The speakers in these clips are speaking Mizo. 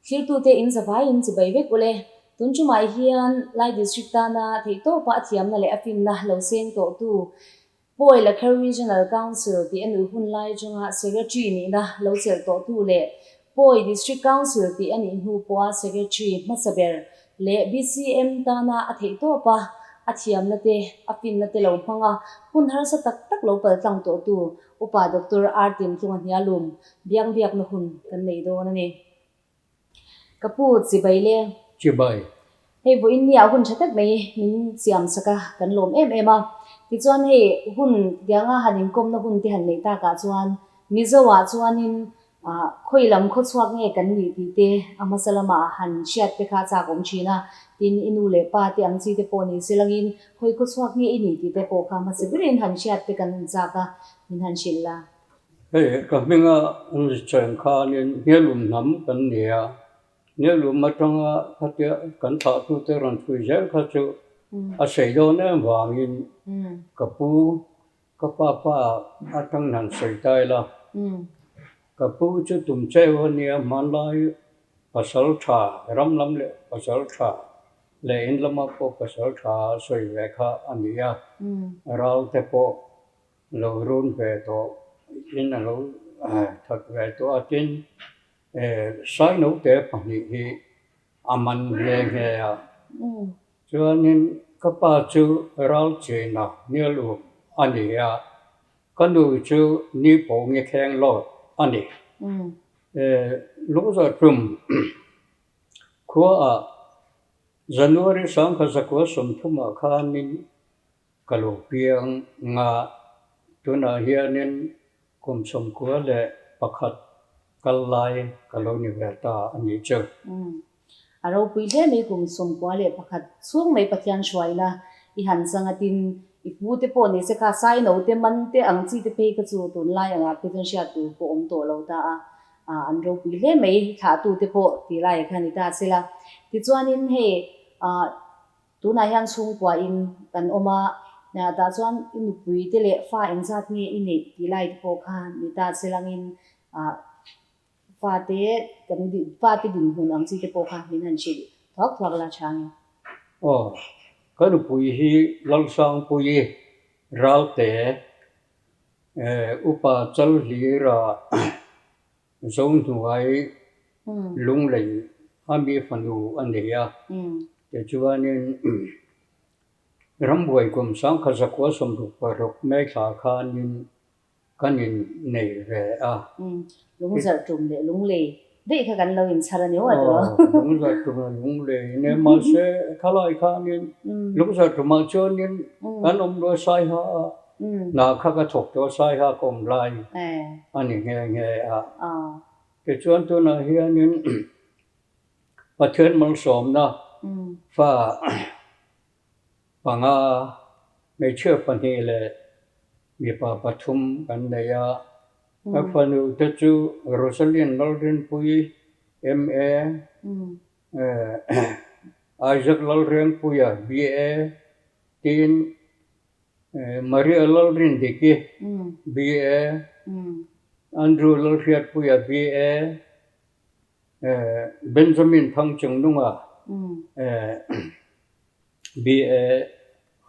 Thlirtute in zavaiin chibai vek ule. Tun tumah hian Lai District tana theihtawpa a thiamna leh a finna lo seng tawhtu Pawi Lakher Regional Council tih a nuih hun lai atanga Secretary nihna lo chelh tawhtu leh Pawi District Council tih a nih hnu pawha Secretary hmasa ber leh BCM tana a theihtawpa a thiamna te, a finna te lo hmanga hun harsa tak tak lo paltlang tawhtu Upa Doctor R. Tintlunga hnialum biang biakna hun kan nei dawn a ni. Ka pu, chibai le. Chibai. Hei vawiin nia hun tha tak mai min siam sak a, kan lawm em em a. Tichuan hei hun tianga han inkawmna hun te han neih takah chuan Mizo ah chuanin khawi lam khawchhuak nge kan nih tih te a hmasa lamah han hriat te kha a chak awm thin a. Tin, i nu leh pa te ang chi te pawh ni se langin khawi khawchhuak nge i nih tih te pawh kha hmasa berin han hriat te kan chak a, min han hrilh la. Hei ka hminga cheng khanin hnialum hnam kan ni a, hnialum atanga khatia kan thlahtute rawn thui zel kha chu a sei dawn em vangin ka pu, ka pa pa atang han sawi ta ila, ka pu chu tum cheu a nia hmanlai pasal tha ram lam leh pasal tha leh in lama pawh pasal tha a sawi ve kha a ni a, ral te pawh Lo run ve tawh in a lo that ve tawh a, tin Sainote pahnih hi a man nghe nghe a. Chuanin ka pa chu Ralchina Nialum a ni a, ka nu chu Nipawngi Khenglawt a ni. Lungzarhtum khuaah January 1930 khanin Ka lo piang nga, tunah hianin kum 91 kal lai ka lo ni ve ta a nih chu. Umm. A ropui hle mai kum 91 chhung mai Pathian hruaina i han chang a tin i pu te pawh ni se kha saino te man te ang chi te phei kha chu tunlai angah phei chuan hriat tur pawh awm tawh lo ta a, an ropui hle mai thlahtu te pawh ti lai kha ni ta sela. Tichuanin hei ah Tunah hian chhungkua in kan awm a, tah chuan i nupui te leh fa engzat nge i neih tih lai te pawh kha ni ta che langin fa te kan fa te dinhmun ang chi te pawh kha min han hrilh thuak thuak la tha nge. Aw, ka nupui hi Lalsangpuii Ralte upa Chalhlira Zohnuai Lunglei a mi fanu a nei a, tichuanin rambuai kum 1966 May thla khanin kan innei ve a. Lungzarh tum leh Lunglei daih kha kan lo inchhar a ni aw tawh. Lungzarh tum leh Lunglei nia mahse thalai khanin Lungzarh tumah chuanin kan awm lo Saiha a. Hna kha ka thawk tawh a, Saiha ka awm lai a ni nghe nghe a. Tichuan tunah hianin Pathian malsawmna fa panga, hmeichhia pahnih leh mipa pathum kan nei a. Ka fanu te chu Rosaline Lalrinpuii, MA, Isaac Lalrengpuia, BA, tin Maria Lalrindiki, BA, Andrew Lalhriatpuia, BA, Benjamin Thangchungnunga, BA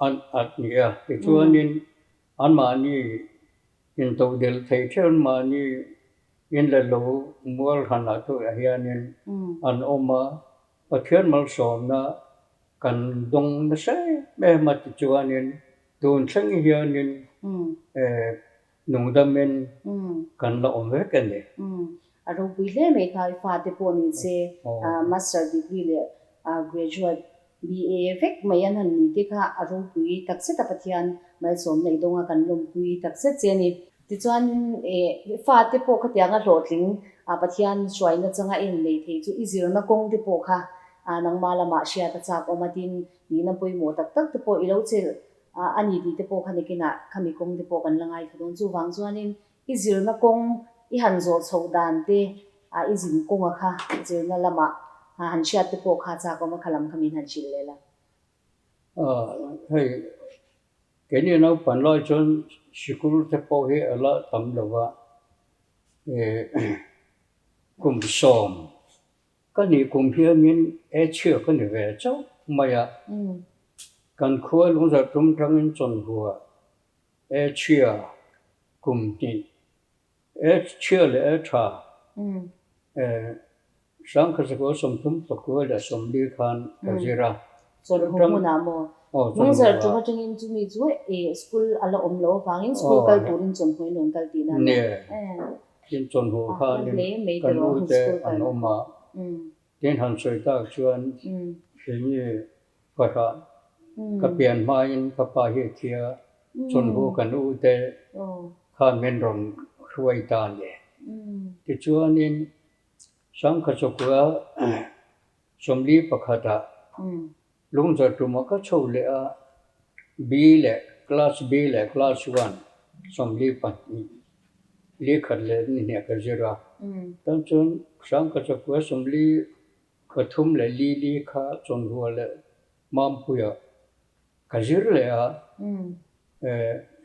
an ni a. Tichuanin anmahni intodelh thei theuh anmahni in leh lo mual hranah thuah hianin an awm a. Pathian malsawmna Kan dawng nasa em em a tichuanin tun thleng hianin nungdamin kan la awm vek a ni. A ropui hle mai kha i fate pawh ni che Master degree leh Graduate BA vek mai an han ni te kha a ropui takzet a Pathian malsawm nei dawnga kan lawmpui takzet che a ni. Tichuanin fate pawh khatianga hlawhtling Pathian hruaina changa i han nei thei chu i zirna kawng te pawh kha nangmah lamah hriat a chak awm a, tin nihna pawimawh tak tak te pawh i lo chelh a ni tih te pawh kha nikinah khami kawng te pawh kan la ngaithla dawn. Chuvang chuanin i zirna kawng i han zawh chhoh dan te i zin kawnga kha zirna lamah han hriat te pawh kha chak awm a, kha lam kha min han hrilh leh la. Hei Keini naupan lai chuan sikul te pawh hi a la tam lo va, kum sawm Ka nih kum hianin e chhia ka ni ve chauh mai a. Kan khua lungzarh tum tangin chawnhua e chhia kum hnih E chhia leh e tha e Sangkhazakua 34 leh 40 khan ka zir a. Chawlhhaw hmunah maw? Lungzarh tum atangin chumi chu e school a la awm lo avangin school kal turin chawlhhaw in rawn kal tihna a ni. Tin chawlhhaw khanin kan ute an awm a, tin han sawi tak chuan keini fahrah ka pian hmain ka pa hi a thi a, chawlhhaw kan ute khan min rawn hruai ta a ni. Tichuanin Sangkhachawkua 41 ah Lungzarh tumah ka chho leh a, B leh Class B leh Class One 42 li khat leh ni hniah ka zir a. Tan chuan Sangkachakua 43 leh li li kha Chawnhua leh Mampuia ka zir leh a.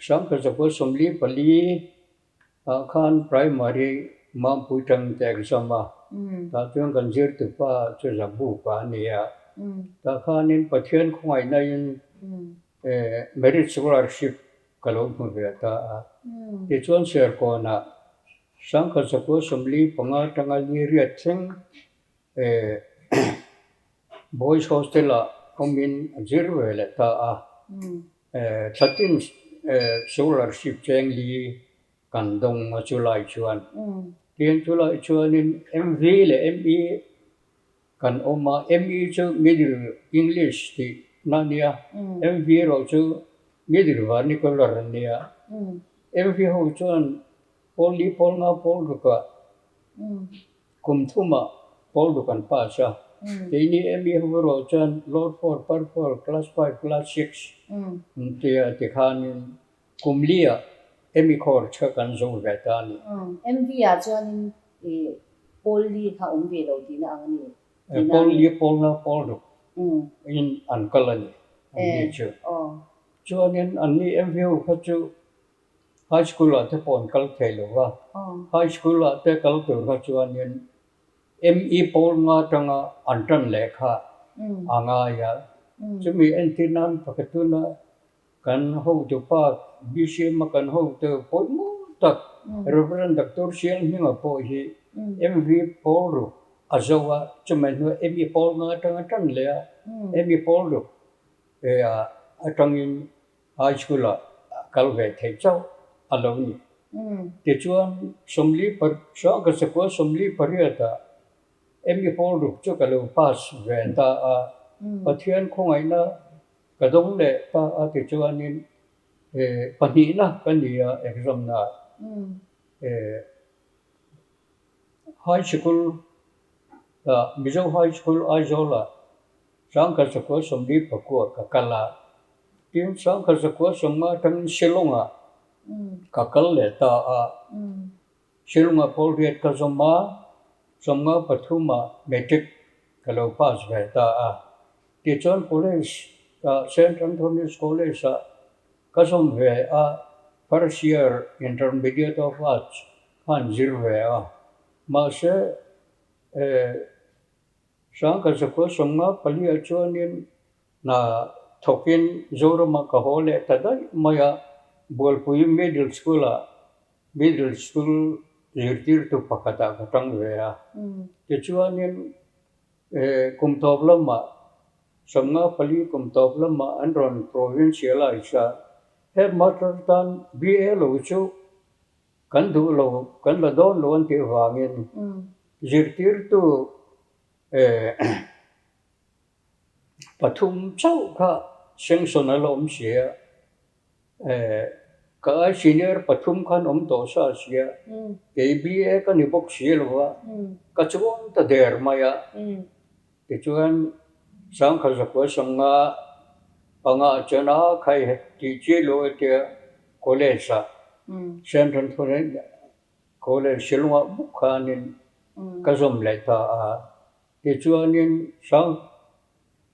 Sangkachakua 44 Ah khan Primary Mampui tang te exam a, tah chuan kan zirtupa chu Zabuka a ni a. Tah khanin Pathian khawngaihna in Merit Scholarship ka lo hmu ve ta a. Tichuan Serkawnah Sangkhat zakua 45 atanga li riat thleng Boys Hostel ah awmin a zir ve leh ta a. Thlatin scholarship cheng li kan dawng a chulai chuan. Tin chulai chuanin MV leh ME kan awm a, ME chu Middle English tih na a nia, MV erawh chu Middle Vernacular a nia. MV ho chuan pawl li pawl nga pawl rukah Kum thumah pawl ruk an pass a, keini ME ho erawh chuan Lower Four, Upper Four, Class Five, Class Six tia tikhanin kum liah ME course kha kan zo ve ta a ni. MV ah chuanin pawl li kha awm ve lo tihna ang a ni. Pawl li, pawl nga, pawl ruk in an kal a ni, an ni chu. Chuanin anni MV ho kha chu High School ah te pawh an kal thei lo va, High School ah te kal tur kha chuanin ME pawl nga atanga an tan leh kha a ngai a. Chumi entir nan pakhat tuna kan hotupa BCM a kan hotu pawimawh tak Rev. Doctor Sial Hminga pawh hi MV pawl ruk a zo a, chumi hnuah ME pawl nga atanga tan leh a, ME pawl ruk atangin High School ah kal ve theih chauh a lo ni. Tichuan 48 ah ME pawl ruk chu ka lo pass ve ta a, Pathian khawngaihna ka dawng leh ta a tichuanin pahnihna ka ni a exam na ah. High School ah Mizo High School Aizawl ah 1949 ka kal a, tin 1950 atangin Shillong-ah ka kal leh ta a. Shillong-ah pawl riat ka zawm a, 53-ah matric ka lo pass ve ta a. Tichuan college ah Saint Anthony's College-ah ka zawm ve a, first year Intermediate of Arts khan zir ve a. Mahse, 1954 ah chuanin hna thawkin Zoramah ka haw leh ta daih mai a, Bualpui Middle School-ah Middle School zirtirtu pakhatah ka tang ve a. Tichuanin kum tawp lamah 54 kum tawp lamah an rawn provincialize a, headmaster tan BA lo chu Kan duh lo, kan la dawn lo an tih avangin zirtirtu pathum chauh kha sanction a la awm si a, ka ai senior pathum khan awm tawh sa si a, kei BA ka ni bawk si lo va, ka chuang ta der mai a, tichuan 1955 ah chuan a khai tih chi lo e tia College ah Saint Anthony College Shillong-ah bawk khanin ka zawm leh ta a. Tichuanin sang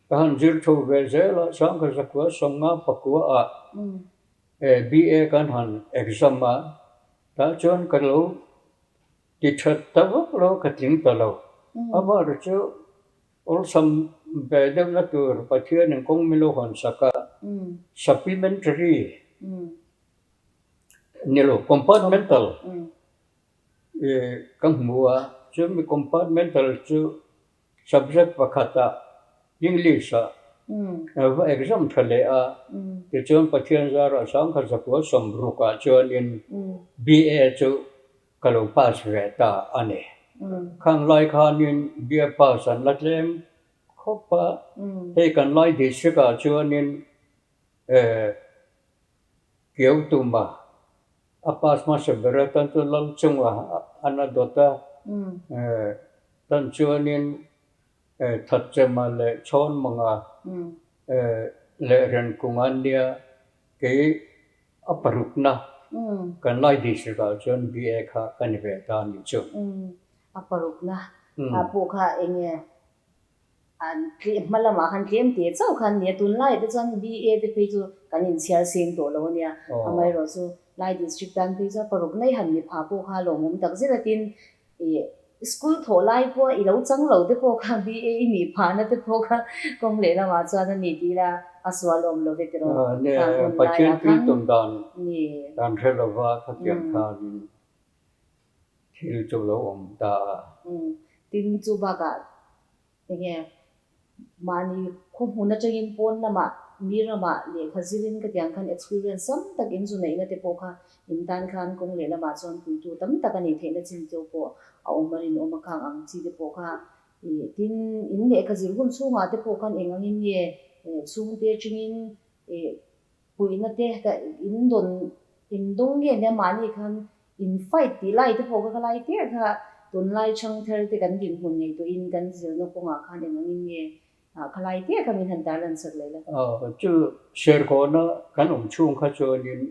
ka han zir tho ve zel a, 1959 ah BA kan han exam a, tah chuan ka lo ti that ta vak lo, ka tling ta lo. Amaherawhchu chu awlsam ve deuhna tur Pathianin kawng min lo hawn sak a, supplementary ni lo compartmental ka hmu a, chumi compartmental chu Subject pakhatah English-ah va exam tha leh a, tichuan Pathian zarah sangkhat zakua sawmrukah chuanin BA chu ka lo pass ve ta a ni. Khang lai khanin BA pass an la tlem khawp a, hei kan lai district-ah chuanin Kiau tuma a pass hmasa ber atan chu Lal chunga an a dawt a, tan chuanin Thatchema leh Chhawnmanga leh Renkunga an nia, kei a parukna kan lai district ah chuan BA kha ka ni ve ta a nih chu. A parukna pawh kha enge An hma lamah khan tlem teh chauh khan nia, tunlaiah te chuan BA te phei chu kan inchhiar seng tawh lo a nia, amaherawhchu Lai District tan phei chuan paruk nei han ni pha pawh kha lawmawm tak zet a tin ih school thawh lai pawh i lo chang lo te pawh kha BA i nih phahna te pawh kha kawng leh lamah chuan a ni tih ila a sual awm lo ve tiraw khang hun laiah khan ni. Dan hre lova khatiang khanin thil chu lo awm ta a. Tin, chu bakah enge mahni khaw hmun atangin pawn lamah mi ramah lehkha zirin ka tiang khan experience tam tak in zu neihna te pawh kha in tan khan kawng leh lamah chuan puitu tam tak a nih theihna chin teuh pawh a awm a rinawm a khang ang chi te pawh kha ih tin in lehkha zir hun chhungah te pawh khan eng angin nge chhungte atangin ih Puihna te ka in dawn in dawng nge nia mahni khan in fight tih lai te pawh kha ka lai tir kha tunlai chhangthar te kan dinhmun ngei tawhin kan zirna kawngah khan eng angin nge kha lai tir kha min han tarlan sak leh la. Chu Serkawna kan awm chhung kha chuanin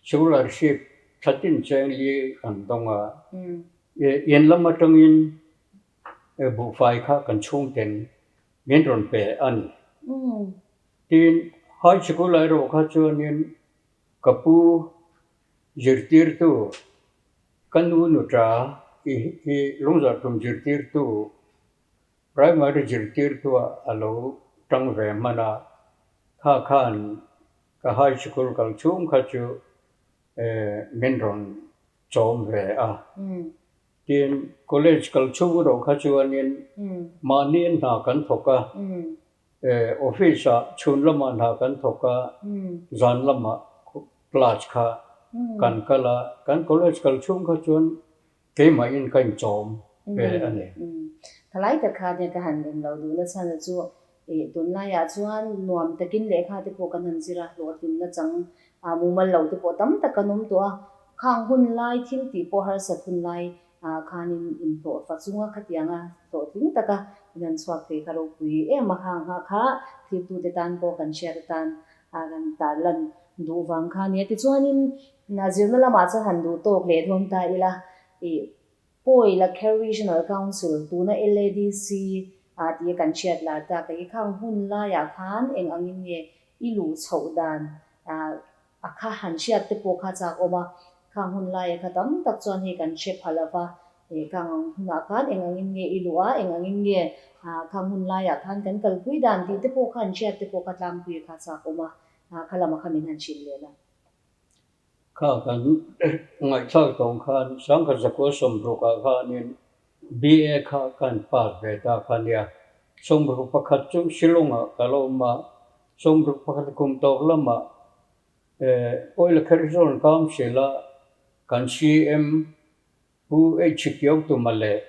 scholarship thatin cheng li kan dawng a, in lam atangin buhfai kha kan chhungten min rawn pe a ni. Tin, high school erawh kha chuanin ka pu zirtirtu, ka nu nuṭa i lungzarhtum zirtirtu, primary zirtirtuah a lo ṭang ve hman a, kha khan ka high school kal chhung kha chu min rawn chawm ve a. Tin, college kal chhung erawh kha chuanin mahni hna kan thawk a, Office ah chhun lamah hna kan thawk a, zan lamah class kha kan kal a, kan college kal chhung kha chuan keimahin ka inchawm ve a ni. Thalai tak kha nia ka han eng lo duh nachhan chu tunlaiah chuan nuam takin lehkha te pawh kan han zir a, hlawhtlinna chang mumal lo te pawh tam tak kan awm tawh a, khang hun lai thil tih pawh harsat hun lai Ah khanin inhlawh fa chunga khatianga hlawhtling taka in han chhuak thei kha ropui em a khang ngha kha thiltute tan pawh kan hriat atan a kan tarlan duh vang kha nia. Tichuanin zirna lamah chuan han duh tawk leh dawn ta ila ih Pawi Lakher Regional Council tuna LADC ah tia kan hriat lar tak a hi khang hun laiah khan eng angin nge i luh chhoh dan ah A kha han hriat te pawh kha chak awm a, khang hun laia kha tam tak chuan hei kan hre pha lo va, eh khang ang hunah khan eng angin nge i luh a, eng angin nge khang hun laiah khan kan kalpui dan tih te pawh kha han hriat te pawh kha tlangpui kha chak awm a, kha lama kha min han hrilh leh la. Kha kan ngaihthlak tawng khan Sangkhat Zakua sawmrukah khanin BA kha kan pass ve ta kha nia. 61 chu Shillong-ah ka la awm a, 61 kum tawk lamah Oil Kherzawn Council-a kan CM Pu H Kiautuma leh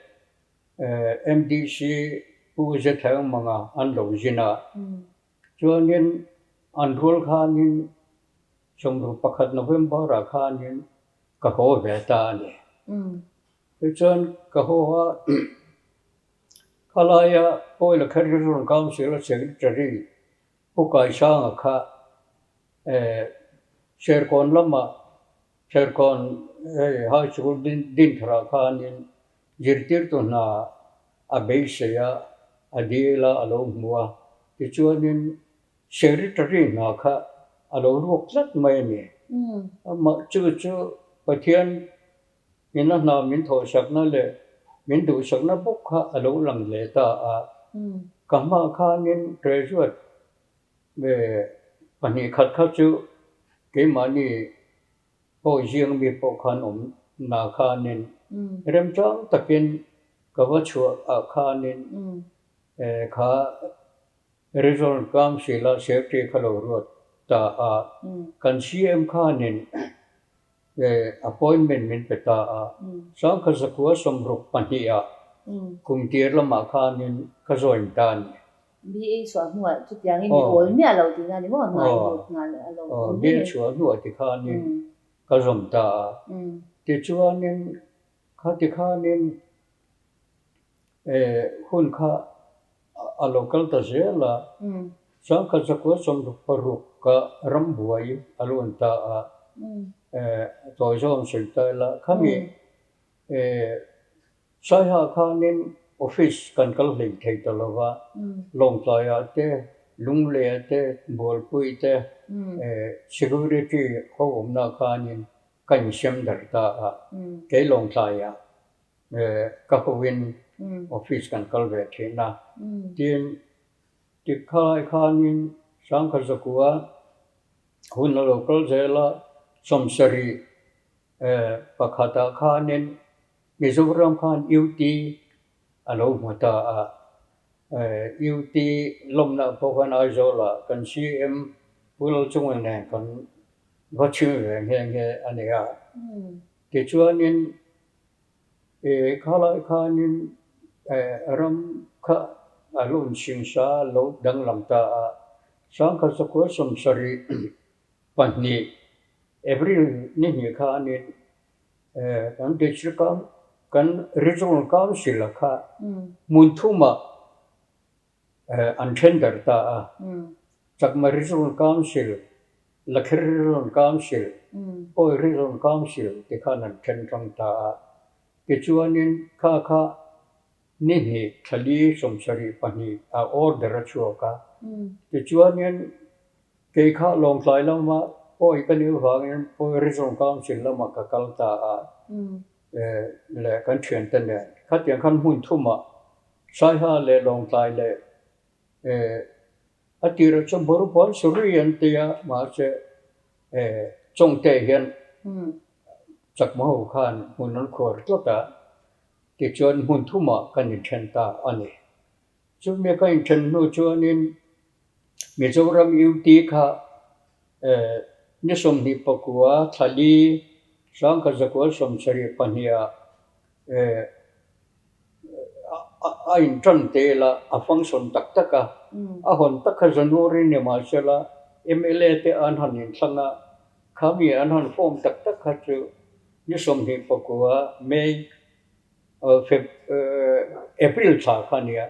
MDC Pu Zethengmanga an lo zin a. Chuanin an rual khanin 61 November-ah khanin ka haw ve ta a ni. Tichuan ka haw a, khalaia Oil Kherzawn Council-a Secretary Pu Kaisanga kha Serkawn lamah Serkawn hei High School Dintharah khanin zirtirtu hna a beisei a, a dil a, a lo hmu a. Tichuanin Secretary hna kha a lo ruak tlat mai a ni. Amah chu chu Pathian ina hna min thawhsakna leh. min duhsakna bawk kha a lo lang leh ta a. Ka hma khanin graduate 2 khat kha chu keimahni pawh ziang mi pawh khan awm na khanin remchang takin ka va chhuah ah khanin kha Regional Council a Secretary kha lo ruat ta a, kan CM khanin appointment min pe ta a, 1962 ah kum tir lamah khanin ka join ta a ni. BA chhuah hnuah chutiangin i awl miah lo tihna ni maw? Hnai lut nghal a lo awm miah. BA chhuah hnuah tikhanin ka zawm ta a, tichuanin khati khanin hun kha a lo kal ta zel a, 1966 ka rambuai a lo awm ta a, tawi zawng sawi ta ila, khami Saiha khanin office kan kal hlei thei ta lo va, Lawngtlaiah te, Lungleia te, Bualpui te security ho awmna khanin ka insiam darh ta a, kei Lawngtlaiah ka hoin office kan kal ve thin a, tin tikhalai khanin 1900 hun a lo kal zel a, 71ah khanin Mizoram khan UT a lo hmu ta a, UT lawmna pawh khan Aizawlah kan CM Pu Lalchunga nen kan va chhim ve nghe nghe a ni a. Tichuanin khalai khanin ram kha a lo inchhingsa a lo danglam ta a, 1972 April ni hnih khanin Kan District kan Regional Council a kha hmun thumah an then darh ta a, Chakma Regional Council, Lakher Regional Council, Pawi Regional Council ti khan an then hrang ta a. Tichuanin kha kha ni hnih thla li 72 a order a chhuak a. Tichuanin Kei kha Lawngtlai lama pawi ka nih avangin Pawi Regional Council lamah ka kal ta a, leh kan thiante nen. Khatiang khan hmun thumah Saiha leh Lawngtlai leh a tirah chuan Borupuan Suri an ti a, mahse Chawngte hian Chakma ho khan hmun an khuar tlat a, tichuan hmun thumah kan inthen ta a ni. Chumi ka inthen hnu chuanin Mizoram UT kha ni 29 thla li 1972 ah a intan tel a, a function tak tak a, a hawn tak kha January ni mahsela mla te an han inthlang a, khami an han form tak tak kha chu ni 29 May Feb April thla kha a ni a.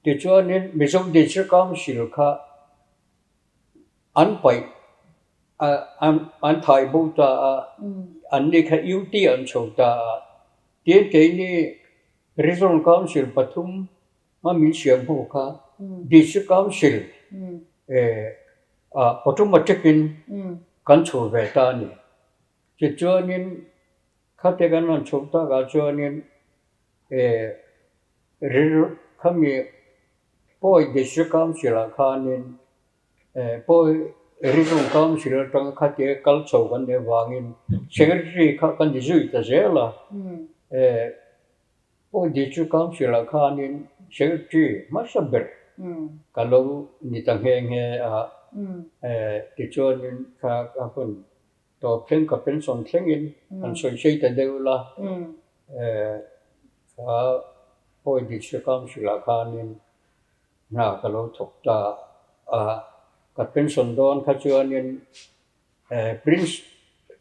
Tichuanin Mizo District Council kha an paih an thai bo ta a, anni kha UT an chho ta a. Tin keini Regional Council pathum a min siam ho kha District Council ah automatic in kan chho ve ta a ni. Tichuanin khate kan rawn chhoh takah chuanin Rilru khami Pawi District Council ah khanin Pawi Regional Council atanga khatia kal chho kan nih avangin Secretary kha kan ni zui ta zel a, Pawi District Council ah khanin Secretary hmasa ber ka lo ni ta nghe nghe a, tichuanin kha ka hun Tawp thleng ka pension thlengin an sawi sei ta deuh la, kha Pawi District Council ah khanin hna ka lo thawk ta a, ka pension dawn kha chuanin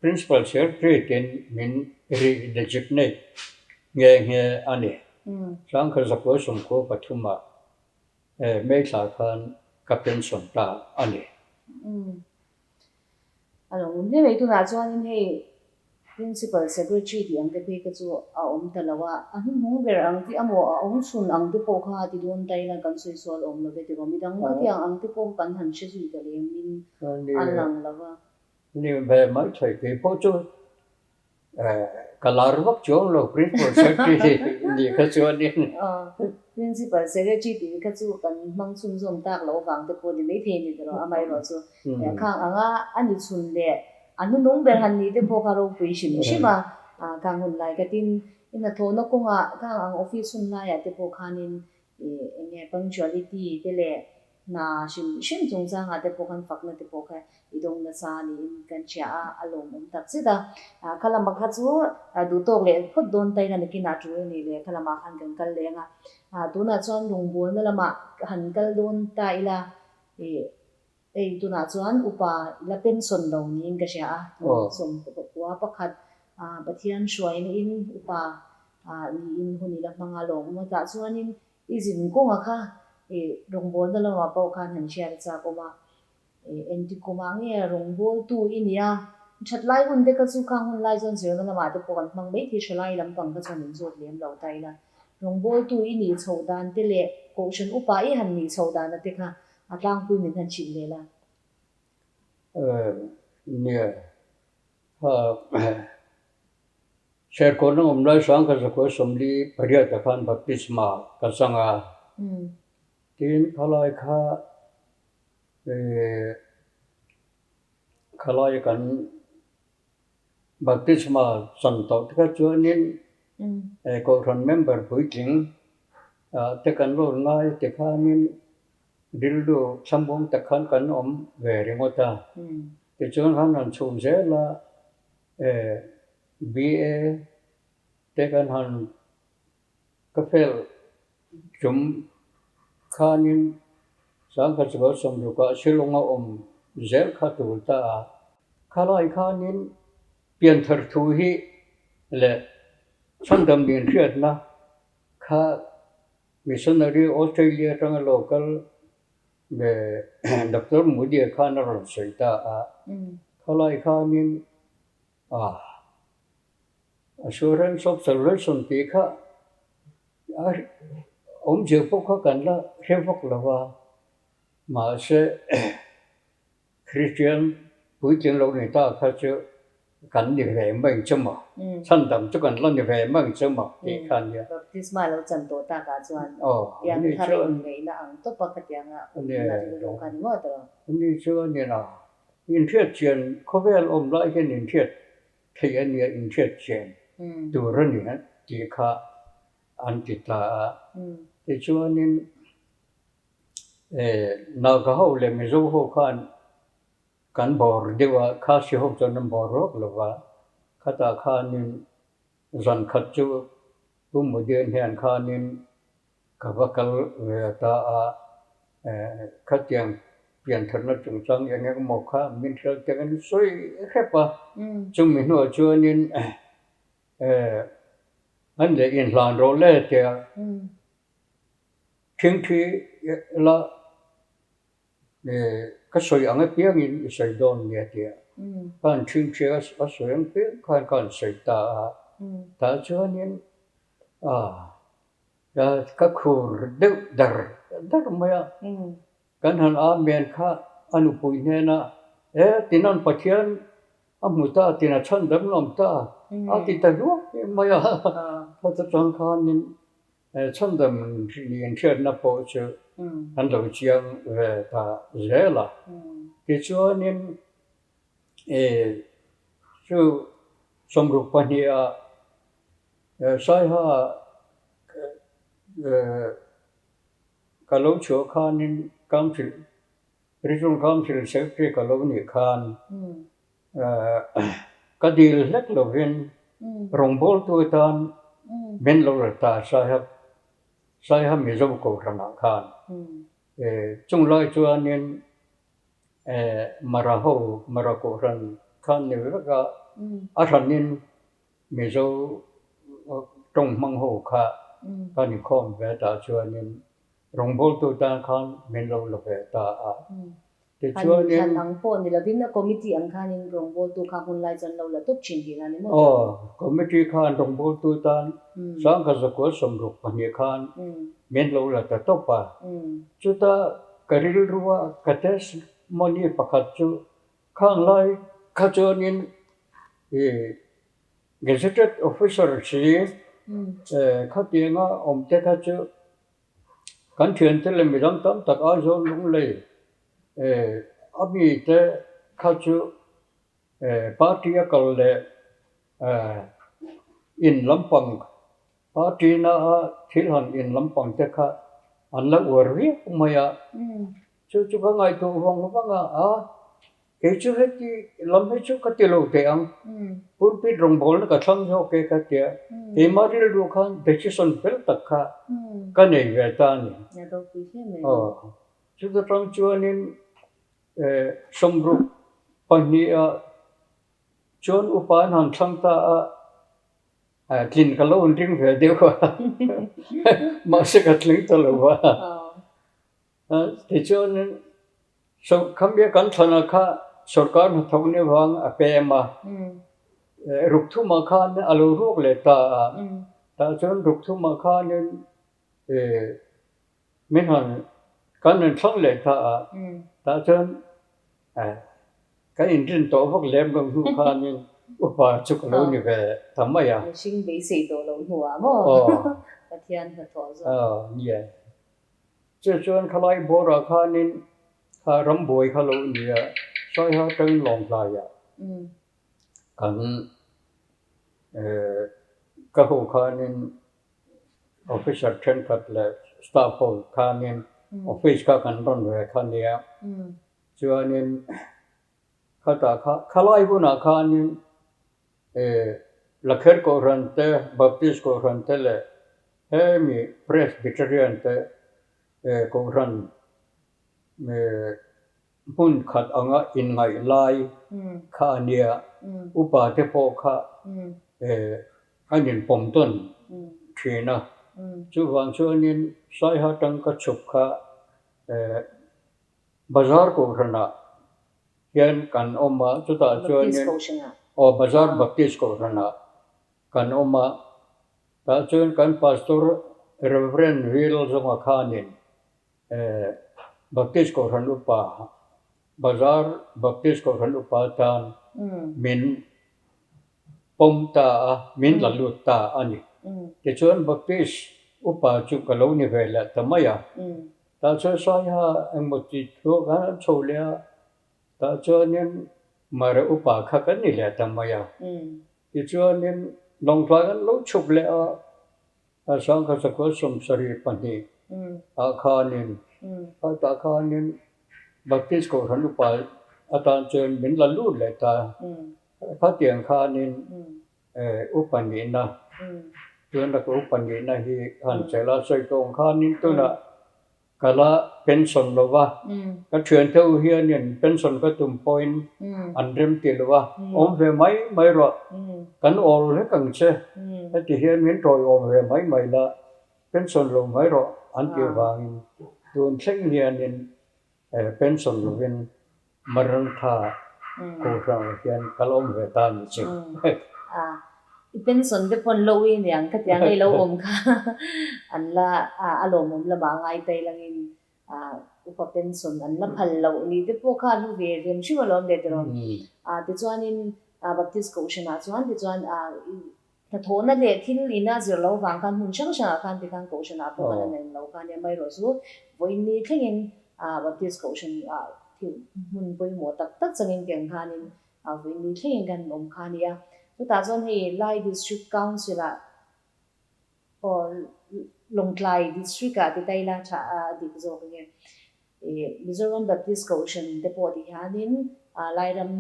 Principal Secretary ten min re-designate nghe nghe a ni. 1993 ah May thla khan ka pension ta a ni. A lo awm hle mai. Tunah chuanin hei Principal Secretary tih ang te phei kha chu a awm ta lo a, a hnuhnung ber ang tih amaw a awm chhun ang te pawh kha a ti dawn ta ila kan sawi sual awm lo ve tiraw. Midang khatiang ang te pawh kan han hre zui ta lem in a lang lo va. Ni ve mai thei kei pawh chu. Ka lar vak chuang lo Principal Secretary nih kha chuanin. Principal Secretary tih kha chu kan hmang chhunzawm tak loh vang te pawh ni maithei a ni tawh amaherawh chu khang anga a ni chhun leh a hnunung ber han nih te pawh kha ropui hrim hrim a, khang hun lai khatin i hnathawhna kawngah khang ang office hun laiah te pawh khanin Ih eng nge punctuality te leh hna hrim hrim chungchangah te pawh khan fakna te pawh kha i dawng nasa niin kan hria a, a lawmawm tak zet a. Kha lama kha chu duhtawk leh phawt dawn ta ila nakinah tul a ni leh kha lamah khan kan kal leng a. Tunah chuan rawngbawlna lamah han kal dawn ta ila ih Hei tunah chuan upa la pension lo niin ka hria a, 10 pakhat Pathian hruaina in upa niin hun i la hmang a lawm. Tah chuanin i zin kawnga kha rawngbawlna lamah pawh khan han hriat a chak awm a, engti kumah nge rawngbawltu i nia, that lai hun te kha chu khang hun lai chuan zirna lamah te pawh kan hmang mai thei, thalai lampang kha chuan inzawt lem lo ta ila. Rawngbawltu i nih chhoh dan te leh Kohhran upa i han nih chhoh dana te kha A tlangpui min han chhilh leh la. Nia. Serkawn a awm lai sang ka zakua sawmli pariat ah khan baptisma ka chang a. Tin khalai kha khalai kan Baptisma chan tawh te kha chuanin Kohhran member puitling te kan rawn ngai ti khanin rilru thlamuang tak khan kan awm ve ringawt a. Tichuan khan han chhuh zel a, BA te kan han Ka fel tum khanin sangkhat zakua sawmrukah Shillong a awm zel kha tul ta a. Khalai khanin pianthar thu hi leh chhandam inhriatna kha Missionary Australia atanga lo kal Doctor Moody-a khan a rawn sawi ta a. Khalai khanin a. Assurance of Salvation tih kha a awmzia pawh kha kan la hre vak lo va, mahse Kristian puitling lo ni ta kha chu kan ni ve mai ang che maw, chhandam chu kan la ni ve mai ang che maw tih kha a nia. Baptisma lo chan tawh takah chuan pianthar inneihna ang tawpa khatianga awmna rilru kha a ni ngawt rawh. Ani chu a ni la, inhriat chian khawvel awm lai hian inhriat Thei a nia inhriat chian tur a ni tih kha an ti ta a. Tichuanin Naga ho leh Mizo ho khan kan bawr deuh a, Khasi ho chuan an bawr rawk lo va, khatah khanin zan khat chu Pu Mudian hian khanin Ka va kal ve ta a, khatiang piantharna chungchang eng eng emaw kha min hrilh te kan sawi hrep a, chumi hnuah chuanin an leh inhlan rawh le tia thingthi la Ka sawi ang apiangin i sawi dawn nia tia ka han ṭhingṭhi a, a sawi ang piang khan ka han sawi ta a, tah chuanin ka khur deuh dar dar mai a, kan han amen kha a nupui hnena e tinan Pathian a hmu ta tina chhan danglam ta a ti ta hluak mai a, heta tang khanin Chhandam inhriatna pawh chu an lo chiang ve ta zel a. Tichuanin chu sawmruk pahniha Saiha ka lo chhuah khanin Council, Regional Council Secretary ka lo nih khan Ka dil hlek lovin rawngbawltu atan min lo la ta Saiha Saiha Mizo Kohhranah khan chung lai chuanin Mara ho Mara Kohhran khan ni vek a, a hranin Mizo tawng hmang ho kha kan inkhawm ve ta chuanin rawngbawltu tan khan min lo la ve ta a. Tichuanin. An thlan ang pawh ni lovin a committee ang khanin rawngbawltu kha hun lai chuan lo la tawp thin tih a ni maw? Aw, committee khan rawngbawltu tan sangkhat zakua 62 khan min lo la ta tawp a. Chuta ka rilrua ka testimony pakhat chu khang lai kha chuanin ih. Gazetted Officer si khatianga awm te kha chu kan thiante leh midang tam tak Aizawl Lunglei a mite kha chu party a kal leh in lampang party na a thil han in lampang te kha an la uar viau mai a. Chu chu ka ngaihtuah vang vang a, a kei chu heti lam hi chu ka ti lo teh ang, pulpit rawngbawlna ka thlang zawk e ka tia, keimah rilru khan decision fel tak kha ka nei ve ta a ni. Aw, chuta tang chuanin sawmruk pahniha chuan upa an han thlang ta a, tlin ka lo inring ve deuh a, mahse ka tling ta lo va. Tichuan khamia kan thlana kha sorkar hnathawk ni vang a pem a, rukthumah khan a lo ruak leh ta a, tah chuan rukthumah khanin min han kan han thlang leh ta a, tah chuan kan inrin tawh vak lem lo hnu khanin upa chu ka lo ni ve ta mai a. Mihring beisei tawh lo hnuah maw Pathian hnathawh zawk. Aw nia. Chu chuan khalai bawrah khanin kha rambuai kha lo ni a, Saiha atangin Lawngtlaiah kan ka ho khanin officer thenkhat leh staff ho khanin office kha kan rawn ve kha nia. Chuanin khatah kha khalai hunah khanin Lakher Kohhran te, Baptist Kohhran te leh hemi Presbyterian te Kohhran hmun khat anga inngaih lai kha a nia. Upa te pawh kha an inpawm tawn thin a. Chuvang chuanin Saiha tangka chhuk kha Bazar Kohhranah hian kan awm a, chutah chuanin aw Bazar Baptist Kohhranah kan awm a, tah chuan kan Pastor Rev. Vil Zawnga khanin Baptist Kohhran Upa, Bazar Baptist Kohhran Upa tan min pawm ta a, min la lut ta a ni. Tichuan Baptist Upa chu ka lo ni ve leh ta mai a. Tah chuan Saiha engmaw ti thuak khan an chho leh a, tah chuanin Mara upa kha kan ni leh ta mai a. Tichuanin Lawngtlai an lo chhuk leh a, a Sangkha Sakhaw 72 ah khanin tah khanin Baptist Kohhran upa atan chuan min la lut leh ta. Khatiang khanin Upa nihna, tuna ka upa nihna hi han chelh a, sawi tawng khanin tunah ka la pension lo va, ka thiante ho hianin pension ka tum pawhin an rem ti lo va, awm ve mai mai rawh, kan awl vek ang che, heti hian min tawiawm ve mai mai la, pension lo mai rawh an tih vangin tun thleng hianin Pension lovin Marantha Kohhranah hian ka la awm ve ta a ni chu. A, i pension te pawn lo i niang ka tia ngei lo awm kha an la a lawmawm lamah a ngai tai langin upa pension an la phal loh ni te pawh kha a hlu ve rem hrim alawm le tiraw. A, tichuanin Baptist Kohhranah chuan tichuan Hnathawhna leh thil ina zir lo vang khan hmun hrang hrangah khan tikhan Kohhranah pawh khan a nei lo kha nia amaherawh chu vawiin ni thlengin Baptist Kohhran ah thil hmun pawimawh tak tak changin tiang khanin vawiin ni thlengin kan awm kha a nia. Chutah chuan hei Lai District Council ah aw Lawngtlai District ah ti ta ila tha a dik zawk nge Mizoram Baptist Kohhran te pawh ti hianin Lairam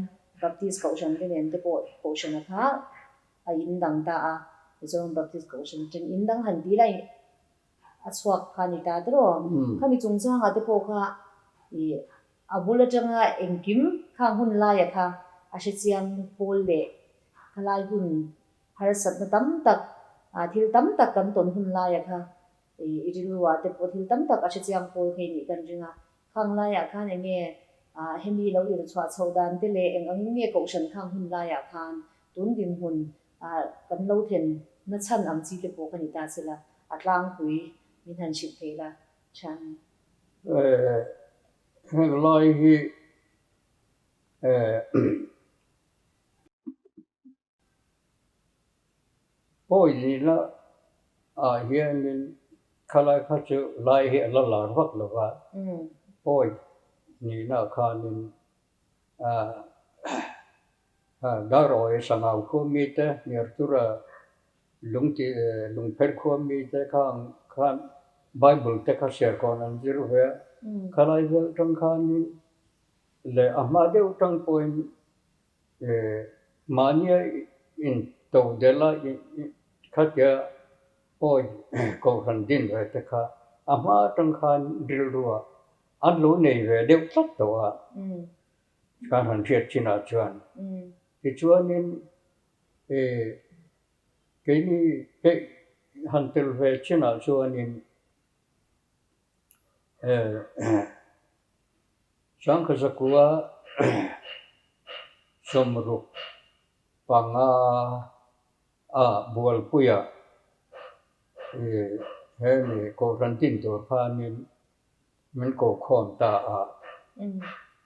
Baptist Kohhran te nen te pawh Kohhrana kha a in dang ta a, Mizoram Baptist Kohhran atang in dang han ti lai a chhuak kha a ni ta tiraw? Khami chungchangah te pawh kha ih a bul atanga engkim khang hun laia kha a hrechiang pawl leh khalai hun harsatna tam tak thil tam tak kan tawn hun laia kha I rilruah te pawh thil tam tak a hrechiang pawl thei nih kan ring a. Khang laiah khan eng nge hemi lo irchhuah chhoh dan te leh eng angin nge kohhran khang hun laiah khan tun dinhmun kan lo thlen na chhan ang chi te pawh ka ni ta sela, a tlangpui min han hrilh thei la than. Heng lai hi Pawi nihna ah hianin khalai kha chu lai hi a la lar vak lo va, pawi nihna khanin Darawi Sangau khua mite, Hniartura lungti lungpher khua mite khang khan Bible te kha serkawn an zir ve a, khalai vel tang khanin leh a hma deuh tang pawhin Mahnia in to delh a khatia pawi kohhran din ve te kha a hma atang khan rilrua an lo nei ve deuh tlat tawh a, kan han hriat chinah chuan. Tichuanin keini peih han tel ve chinah chuanin Sangkhazakua sawmruk panga a bualpuia he mi Kohhran din tur khanin min ko khawm ta a,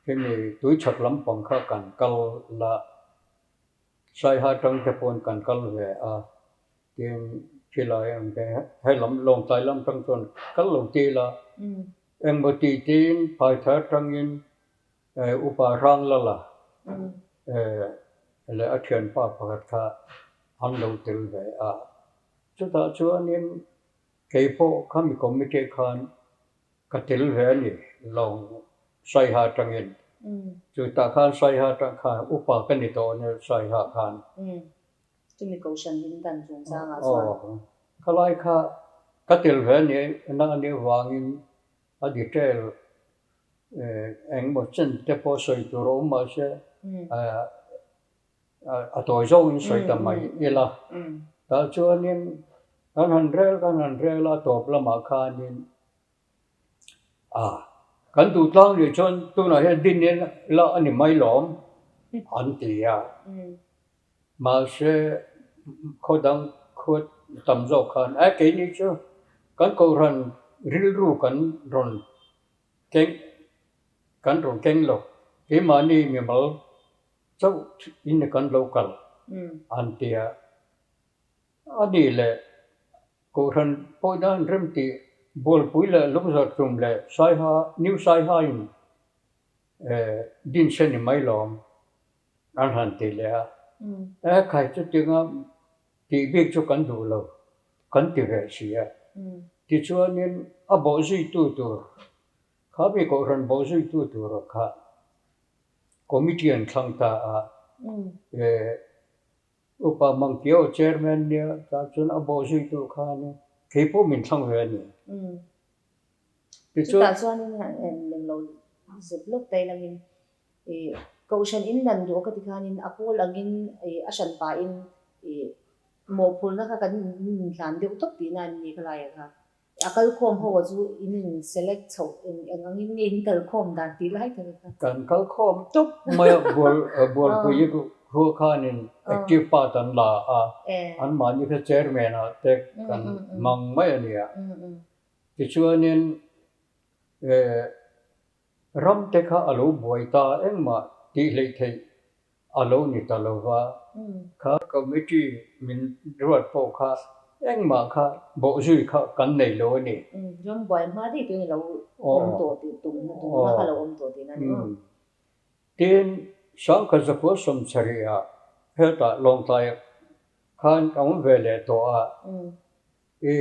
hemi tuichhak lampang kha kan kal la, Saiha tang te pawn kan kal ve a, tin khilai ang te he lam Lawngtlai lam tang chuan kal lo ti ila, Engmaw tih tiin Phaithar atangin Upa Hranglala leh a thianpa pakhat kha an lo tel ve a. Chutah chuanin kei pawh khami committee khan ka tel ve a ni lawng Saiha atangin. Chutah khan Saiha atang khan upa ka ni tawh a nia Saiha khan. Chumi Kohhran din dan chungchangah chuan. Aw, khalai kha ka tel ve a nih na a nih vangin a detail engemaw chen te pawh sawi tur a awm mahse a tawi zawngin sawi ta mai ila. Tah chuanin kan han rel kan han rel a tawp lamah khanin A, kan duh tlang nih chuan tunah hian din ila a ni mai lawm an ti a. Mahse khaw dang khua tam zawk khan a keini chu kan kohhran rilru kan rawn keng kan rawn keng lo keimahni mimal chauh in kan lo kal an ti a. A nih leh Kohhran pawhna an rem tih Bualpui leh Lungzarhtum leh Saiha, New Saiha in din se ni mai lawm an han ti leh a. E khai chutinga tih bik chu kan duh lo, kan ti ve si a. Tichuanin a bawhzuitu tur, kha mi Kohhran bawhzuitu tur kha Committee an thlang ta a. Upa Mangkio Chairman nia tah chuan a bawh zuitu kha a nia, kei pawh min thlang ve a ni. Tichuan. Chutah chuanin leng lo zep lawk ta ilangin ih Kohhran in dan duh ka ti khanin a pawl angin ih a hran pahin ih mawhphurhna kha kan inhlan deuh tawp tihna an ni khalaiah kha. A kalkhawm ho a chu in in select chhoh eng eng angin nge in kalkhawm dan tih lai tak a kha. Kan kalkhawm tawp mai a, bual bualpui khua khanin active part an la a, anmahni kha chairman ah te kan hmang mai a nia. Tichuanin ram te kha a lo buai ta engmah tih hleih theih a lo ni ta lo va, kha committee min ruat pawh kha engmah kha bawhzui kha kan nei lo a ni. Ram buai hma daih tuin a lo awm tawh tih tumna tumna kha a lo awm tawh tihna a ni maw? Tin, Sangkhat Zakua Sawmsarihah hetah Lawngtlai khan ka awm ve leh tawh a, i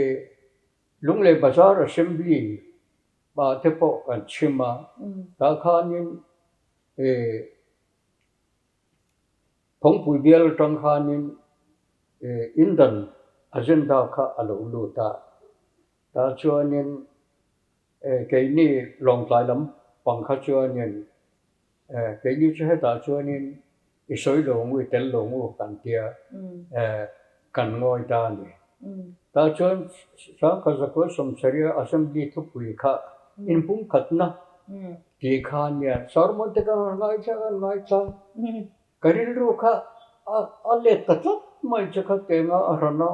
Lunglei Bazar Assembly ah te pawh kan chhim a, tah khanin i Phawngpui bial atang khanin indan agenda kha a lo lut a, tah chuanin keini Lawngtlai lampang kha chuanin keini chu hetah chuanin i sawi lo ang u, i tel lo ang u kan tia kan ngawi ta a ni. Tah chuan Sangkhat Zakua Sawmsaria Assembly thupui kha inpumkhatna Tih kha nia, sermon te ka rawn ngaithla ka rawn ngaithla, ka rilru kha a let ta tlat mai che kha tenga a rawn a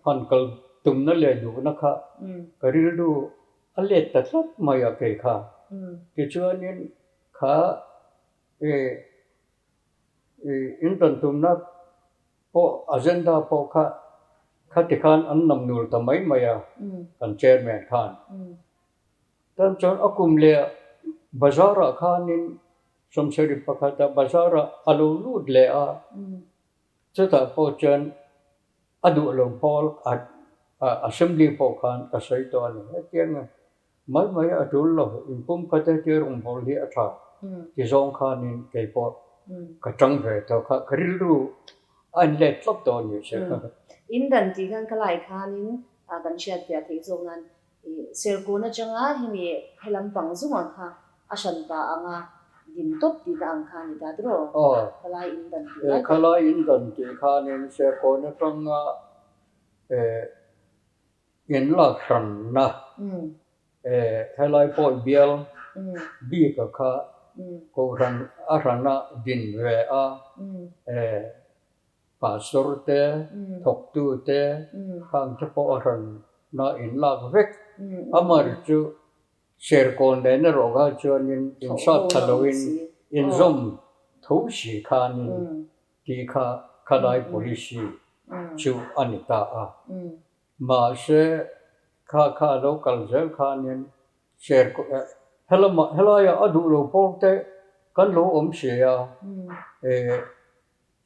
han kal tumna leh duhna kha ka rilru a let ta tlat mai a kei kha. Tichuanin kha in rawn tumna pawh agenda pawh kha. Khati khan an nam nul ta mai mai a, kan chairman khan. Tan chuan a kum leh bazar ah khanin sawmsarih pakhat ah bazar ah a lo lut leh a, chutah pawh chuan a duh lo pawl assembly pawh khan ka sawi tawh a ni. Hetiang mai mai a tul lo, inpum khat hetia rawngbâwl hi a ṭha ti zawng khanin kei pawh ka ṭang ve tawh kha, ka rilru a inlet tlat tawh a ni che. In dan tih khan ka lai khanin kan hriatfiah theih zawk nan Serkawn aṭanga hemi he lampang zungah kha a hran pa anga din tawp tihna ang kha a ni ta tiraw? Khalai in dan tih lai tak. Khalai in dan tih khanin Serkawn aṭanga In lak hranna helai pawh bial bik a kha kohhran a hrana din ve a, pastor te, thawktu te khang te pawh a hranna in lak vek. Amah chu Serkawn nen erawh kha chuanin insat tha loin inzawm tho si khanin tih kha khalai policy chu a ni ta a. Mahse, kha kha a lo kal zel khanin share helamah helaiah a duh lo pawl te kan lo awm si a, eh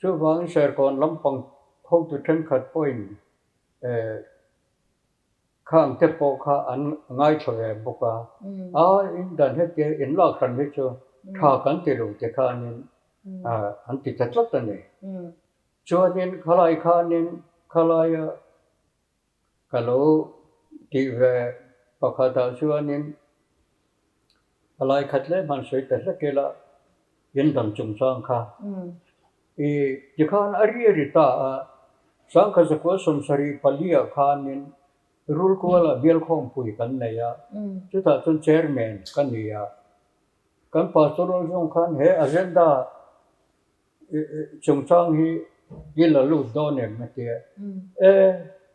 chuvangin Serkawn lampang hotu thenkhat pawhin eh khang te pawh kha an ngaithla ve bawk a, a in dan hetia in lak hran hi chu tha kan ti lo ti khanin an ti ta tlat a ni. Chuanin khalai khanin khalaia ka lo tih ve pakhatah chuanin khalai khat leh hman sawi ta hlek ila in dam chungchang kha i tikhan a ri ri ta a, Sangkhat zakua sawmsarih paliah khanin Rulkuala bialkhawmpui kan nei a, chutah chuan chairman ka ni a, kan pastoral zawng khan he agenda Chungchang hi i la lut dawn em a ti a. E,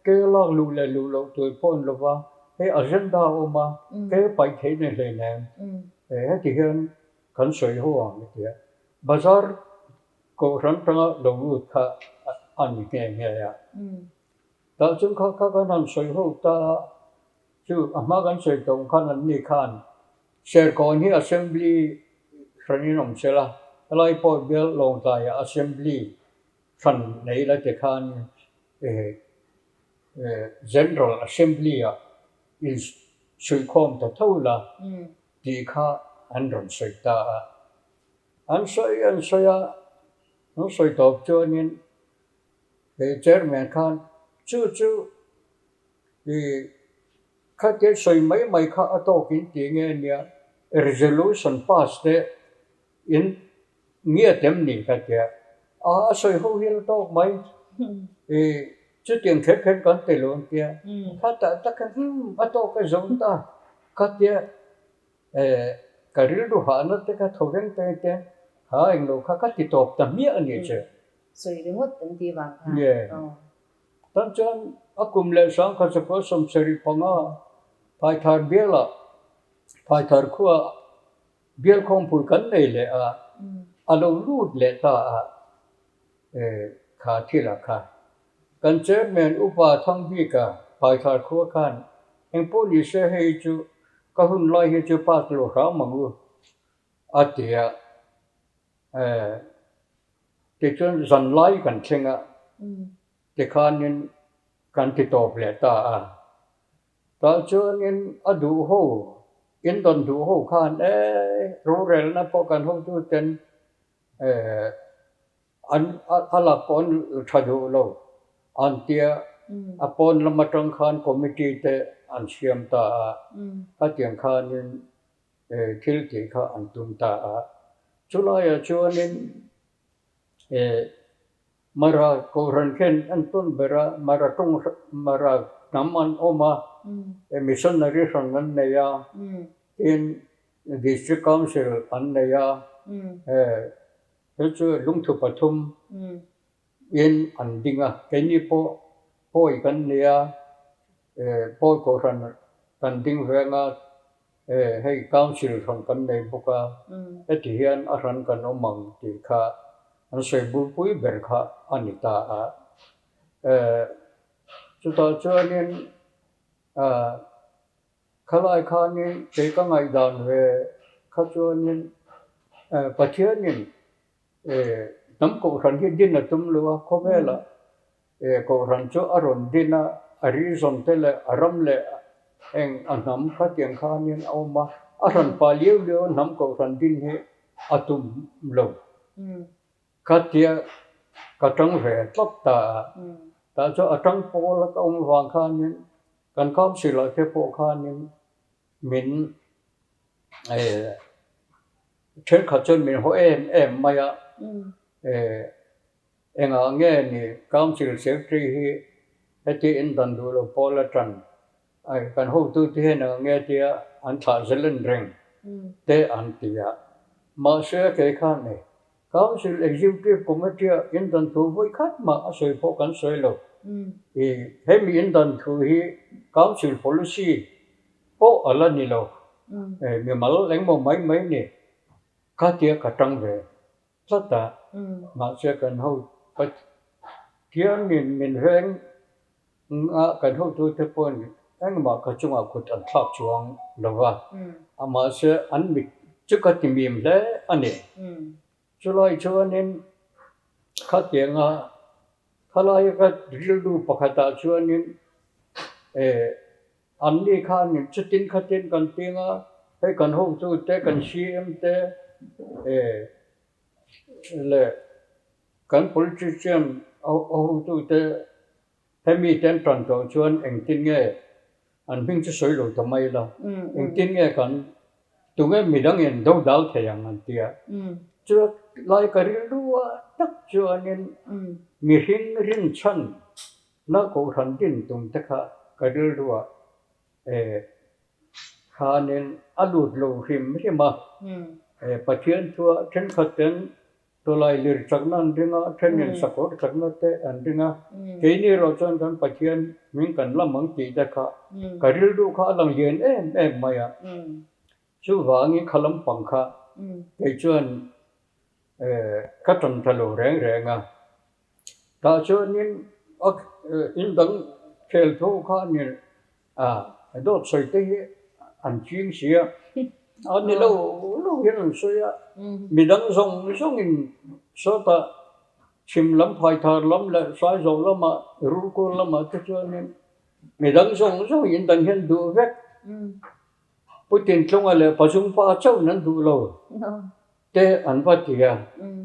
kei a lak luh leh luh loh tur pawh a ni lova, hei agenda a awm a, kei a paih theih nei hlei nem. E, heti hian kan sawi ho ang a ti a. Bazar kohhran tanga lo lut kha a ni nghe nghe a. Tah chuan kha kha kan han sawi ho ta a, chu a hma kan sawi tawh ang khan an ni khan Serkawn hi Assembly hranin awm se la, helai pawh bial Lawngtlaiah Assembly hran nei la ti khan General Assembly-ah insuihkhawm ta tho la tih kha an rawn sawi ta a. An sawi an sawi a, an sawi tawp chuanin he Chairman khan chu chu i Khatia sawi mai mai kha a tawk in ti nge nia, resolution pass te in ngiat em ni ka tia, a a sawi ho hi la tawk mai, i chutiang kher kher kan ti lo an tia, khatah tak hian umm a tawk a zo ta, khatia ka rilru hahna te kha tho reng teng te ha englo kha ka ti tawp ta hmiah a ni che. Sawi ringawt an tih vang khan. Tan chuan a kum leh sangkhat zakua 75 Phaithar bialah Phaithar khua bial khawmpui kan nei leh a, a lo lut leh ta a, kha thil a kha. Kan chairman upa Thangbika Phaithar khua khan engpawh ni se hei chu ka hun lai hi chu pass lo hram ang u a ti a. Tichuan zanlai kan thleng a, tikhanin kan ti tawp leh ta a. Tah chuanin a duh ho, in rawn duh ho khan e rorelna pawh kan hotuten an a lak pawh an tha duh lo an tia, a pawn lam atang khan committee te an siam ta a, khatiang khanin thil tih kha an tum ta a. Chulaiah chuanin Mara Kohhran khen an tawn ber a, Mara tawng Mara hnam an awm a, missionary hran an nei a, tin District Council an nei a, chu chu lungthu pathum in an ding a. Keini pawh pawi kan nei a, pawi Kohhran kan ding veng a, Hei council hran kan nei bawk a, heti hian a hran kan awm ang tih kha an sawi bulpui ber kha a ni ta a. Chutah chuanin khalai khanin kei ka ngaihdan ve kha chuanin Pathianin hnam kohhran hi din a tum lo a, khawvelah kohhran chu a rawn din a, a reason te leh a ram leh eng a hnam khatiang khanin a awm a, a hran pah liau liau a hnam kohhran din hi a tum lo. Khatia ka tang ve tlat ta a, tah chuan a tang pawl a ka awm vang khanin kan council ah te pawh khanin min thenkhat chuan min haw em em mai a, engah nge ni council secretary hi heti in dan duh lo pawl a tan Kan hotute hian ang nge tia an thlah zelen reng te an ti a. Mahse kei khan nei Council Executive Committee-ah indan thu vawi khat mah a sawi pawh kan sawi lo. I hemi indan thu hi Council Policy pawh a la ni lo. Mimal engmaw mai mai ni kha tia ka tang ve tlat a. Mahse kan ho Pathianin min veng A kan hotute pawhin engmah ka chungah kut an thlak chuang lo va, mahse an mit chu ka ti mim hle a ni. Chulai chuanin khatianga khalaia ka rilru pakhatah chuanin anni khanin chutin khatin kan ting a, hei kan hotute kan CM te leh kan politician a hotute Hemi te an tan tawh chuan engtin nge an hming chu sawi lo ta mai la, engtin nge kan tunge midangin do dal thei ang an ti a. Chu lai ka rilru a tak chuanin mihring rinchhan na kohhran din tum te kha ka rilru ah khanin a lut lo hrim hrim a. Pathian thua thenkhat ten Tawlai lir chakna an ring a, thenin sakawr chakna te an ring a, keini erawh chuan kan Pathian hming kan lam ang tih te kha ka rilru kha a lang lian em em mai a. Chuvangin kha lampang kha kei chuan ka tan ta lo reng reng a. Tah chuanin in dang khel tho kha a ni A, dawt sawi te hi an ching si a, a ni lo lo hian an sawi a, midang zawng zawngin sawtah chhim lam phaithar lam leh saizawh lamah rulkawl lamah te chuanin midang zawng zawngin in dan hian duh vek. Putin tlunga leh Pazungpa chauhin an duh lo. Te an va ti a,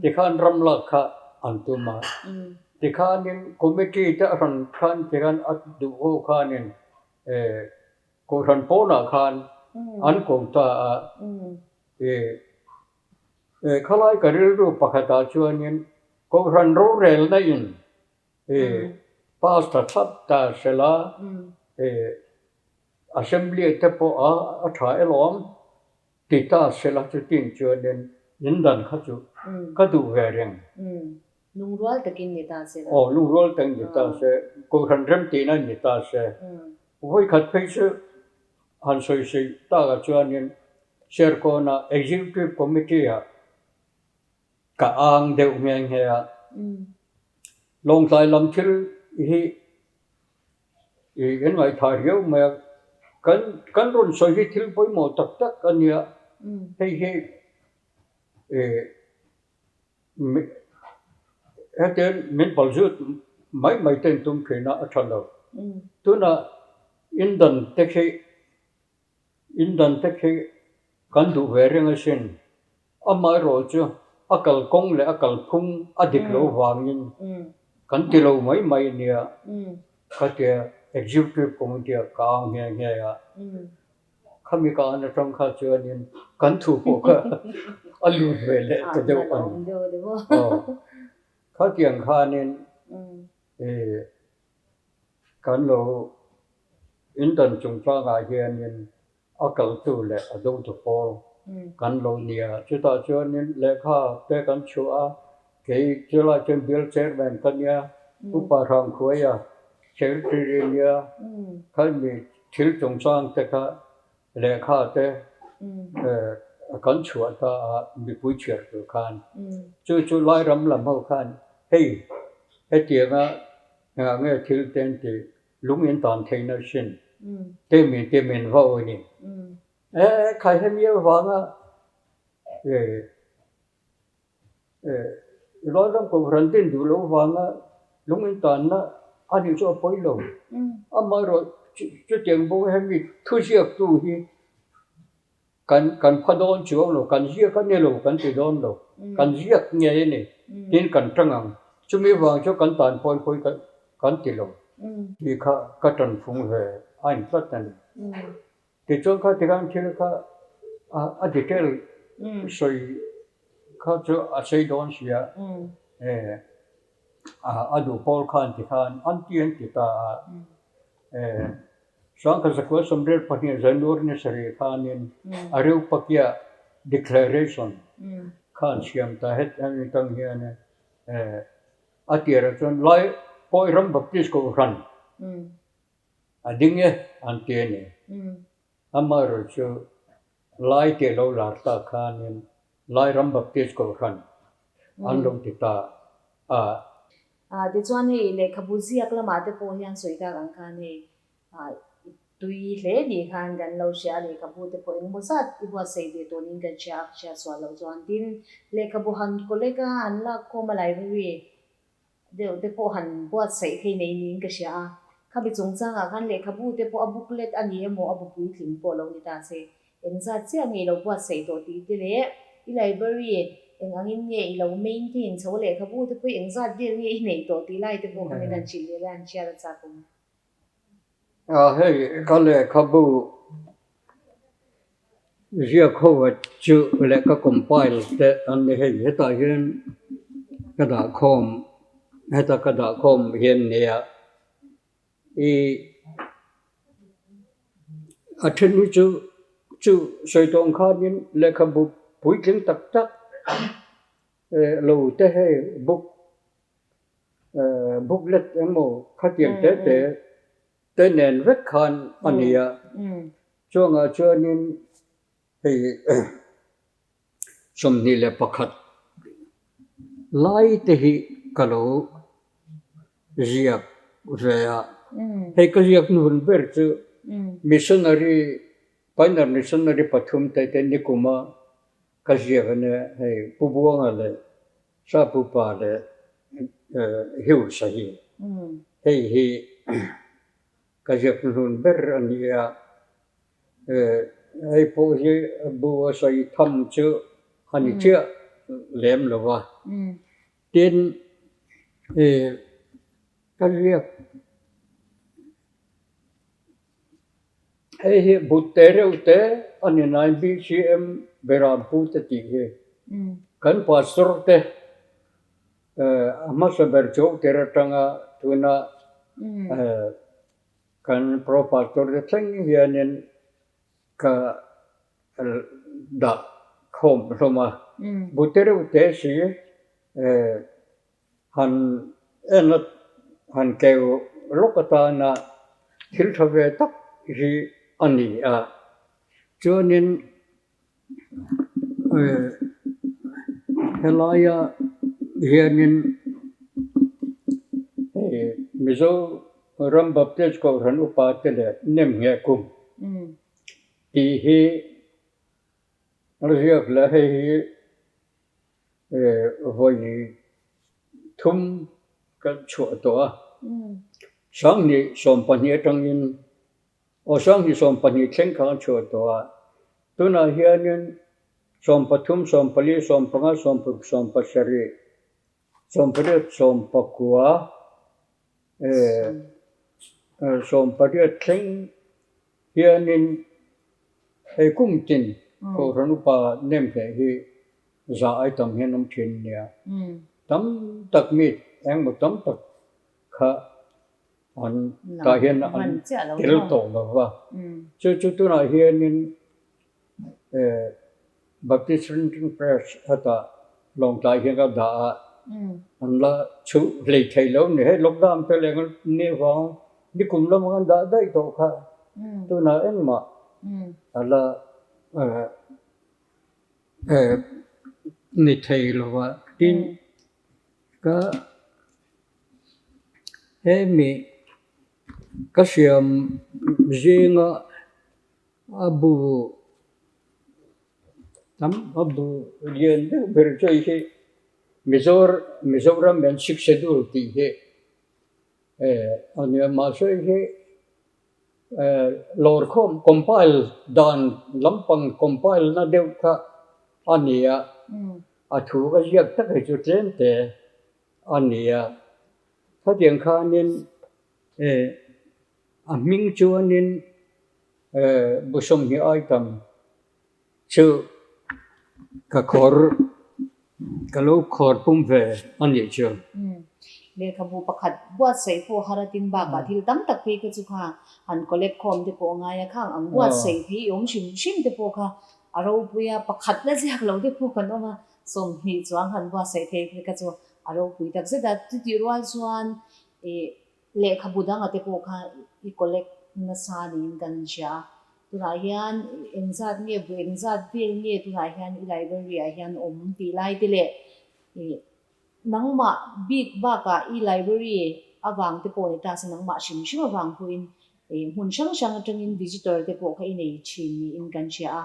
tikhan ram lak kha an tum a. Tikhanin committee te a hran khan tikhan a duh ho khanin kohhran pawnah khan an ko ta a. Khalai ka rilru pakhatah chuanin kohhran rorelna in pass tha thlap ta sela assembly te pawh a tha elawm. Ti ta sela chutin chuanin in dan kha chu ka duh ve reng. Lungrual takin ni ta se la. Aw, lungrual takin ni ta se, Kohhran rem tihna ni ta se. Vawikhat phei chu han sawi sawi takah chuanin Serkawnah Executive Committee-ah ka ang deuh nghe nghe a. Lawngtlai lam thil hi I en ngaihthah riau mai a, kan kan rawn sawi hi thil pawimawh tak tak a nia, hei hi ih hetiang min palzut mai mai ten tum thin a a tha lo. Tunah indan te khi Indan te khi kan duh ve reng asin. Amaherawh chu a kalkawng leh a kalphung a dik loh vangin kan ti lo mai mai nia khatia Executive Committee ah ka ang nghe nghe a. Khami ka an atang kha chuanin kan thu pawh kha a lut ve leh ta deuh a ni. Aw, khatiang khanin ih Kan lo indan chungchangah hianin a kaltu leh a dotu pawl kan lo nia. Chutah chuanin lehkha te kan chhuah a, kei chulai chuan bial chairman ka nia, Upa Hrangkhuaia secretary nia, khami thil chungchang te kha lehkha te kan chhuah ta a mipui chhiar tur khan. Chu chu Lairam lam ho khan hei hetianga Engah nge thil te an tih? lung in tan theihna sin te min te min vau a ni. E khai hemi avanga e Lairam Kohhran din duh loh avanga lung in tanna a nih chu a pawi lo. Amaherawh chutiang bawk hemi thuziaktu hi Kan kan pha dawn chuang lo, kan ziak a ni lo kan ti dawn lo, kan ziak ngei a ni tiin kan tang ang. Chumi vang chu kan tan pawi pawi kan ti lo tih kha ka tanfung ve a in tlat a ni. Tichuan kha tikhan thil kha a detail sawi kha chu a sei dawn si a, a duh pawl khan tikhan an ti an ti ta a. Sangkhat zakua sawmriat pahnih January ni sarih khanin Areopagia Declaration kha an siam ta het hemi tang hian a tirah chuan Lai Pawi Ram Baptist Kohhran a ding e an ti a ni. Amaherawhchu Lai tih a lo lar tak khanin Lai Ram Baptist Kohhran an lo ti ta a. Tichuan hei lehkhabu ziak lamah te pawh hian sawi tak ang khan hei i tui hle ni khan kan lo hria a, lehkhabu te pawh engemaw zat i buatsaih ve tawh niin kan hria a, ka hriat sual loh chuan tin lehkhabu han collect a, han lak khawm a library deuh te pawh han buatsaih thei nei niin ka hria a, khami chungchangah khan lehkhabu te pawh a booklet a ni emaw a bu puitling pawh lo ni ta se Engzat chiah nge i lo buatsaih tawh tih te leh i library eng angin nge i lo maintain chho a lehkhabu te pawh hi engzat vel nge i neih tawh tih lai te pawh kha min han hrilh leh la an hriat a chak awm. A hei ka lehkhabu ziak ho a chu leh ka compile te an ni hei hetah hian ka dah khawm heta ka dah khawm hian nia I a then hi chu chu sawi tawh ang khanin lehkhabu puitling tak tak lo te hei book booklet emaw khatiang te te te nen vek khan a ni a chuangah chuanin hei 21 lai te hi ka lo ziak ve a. Hei ka ziak hnuhun ber chu missionary, pioneer missionary pathum te te nikuma ka ziak a nia, hei Pu Buanga leh Sapupa leh Hughes-a hi. Hei hi ka ziak hnuhun ber a ni a. Hei pawh hi bu a sawi tham chu a ni chiah lem lo va. Tin, ka riak hei hi but te reuh te a ni nain BCM Berampu te tih hi kan pastor te a hmasa ber chauh tir atanga tuna Kan pro pastor te thleng hianin ka dah khawm hlawm a, bute reuh te si han en a han keu lawk atana thil tha ve tak hi a ni a, chuanin Helaia hianin Mizo ram Baptist Kohhran upa te leh Nemngheh kum tih hi a ziak leh hei hi vawi thum kan chhuah tawh a, 2012 atangin Aw 2020 thleng kha a chhuah tawh a, tunah hianin 13, 14, 15, 16, 17, 18, 18 thleng hianin hei kum tin Kohhran upa nem hleh hi za ai tam hian awm thin nia. Tam tak mi engmaw tam tak kha an tah hian an tel tawh lo va. Chu chu tunah hianin Baptist Printing Press hetah Lawngtlai hian ka dah a, an la chhuh hlei thei lo ni. Hei lockdown te leh ni vang nikum lamah kan dah daih tawh kha tunah engmah a la ni thei lo va. Tin, ka. Hemi Ka siam zinga a bu tam a bu lian deuh ber chu hei hi Mizoram and Sixth Schedule tih hi a nia mahse hei hi lawrkhawm compile dan lampang compile na deuh kha a ni a, a thu ka ziak tak hi chu tlem te a ni a. Khatiang khanin a hming chuanin bu sawmhnih ai tam chu ka khawr ka lo khawr pum ve a nih chu. Lehkhabu pakhat buatsaih pawh har atin bakah thil tam tak phei kha chu kha han collect khawm te pawh a ngai a, khang ang buatsaih phei i awm hrim hrim te pawh kha a ropui a, pakhat la ziak lo te pawh kan awm a, 20 chuang han buatsaih thei phei kha chu A ropui tak zet a, chutih rual chuan ih lehkhabu danga te pawh kha i collect nasa niin kan hria a. Tunah hian engzat nge bu engzat vel nge tunah hian i library ah hian awm tih lai te leh ih nangmah bik bakah i library avang te pawh ni ta se nangmah hrim hrim avang pawhin ih hmun hrang hrang atangin visitor te pawh kha i nei thin niin kan hria a.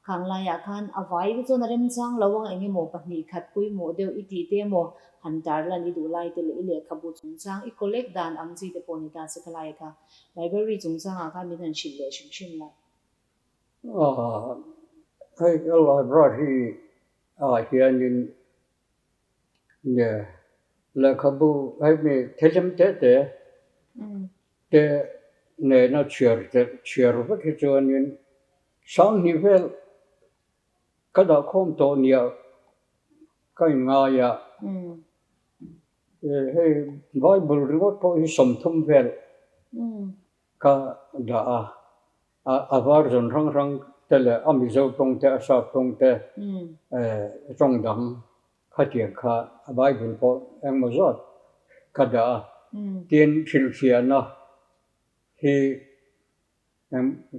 Khang laiah khan a vai te chuan a remchang lo ang engemaw 2 khat pawimawh deuh i tih te emaw han tarlan i duh lai te leh i lehkhabu chungchang i collect dan ang chi te pawh ni ta se khalai kha library chungchangah khan min han hrilh leh hrim hrim la. Hei ka library ah hianin lehkhabu hemi thilhlim te te te nena chhiar chhiar vek hi chuanin 2000 vel ka dah khawm tawh nia ka inngai a, hei Bible ringawt pawh hi 30 vel ka dah a, a version hrang hrang te leh a Mizo tawng te a Sap tawng te tawng dang khatiang kha a Bible pawh engmaw zat ka dah a, tin hrilhfiahna hi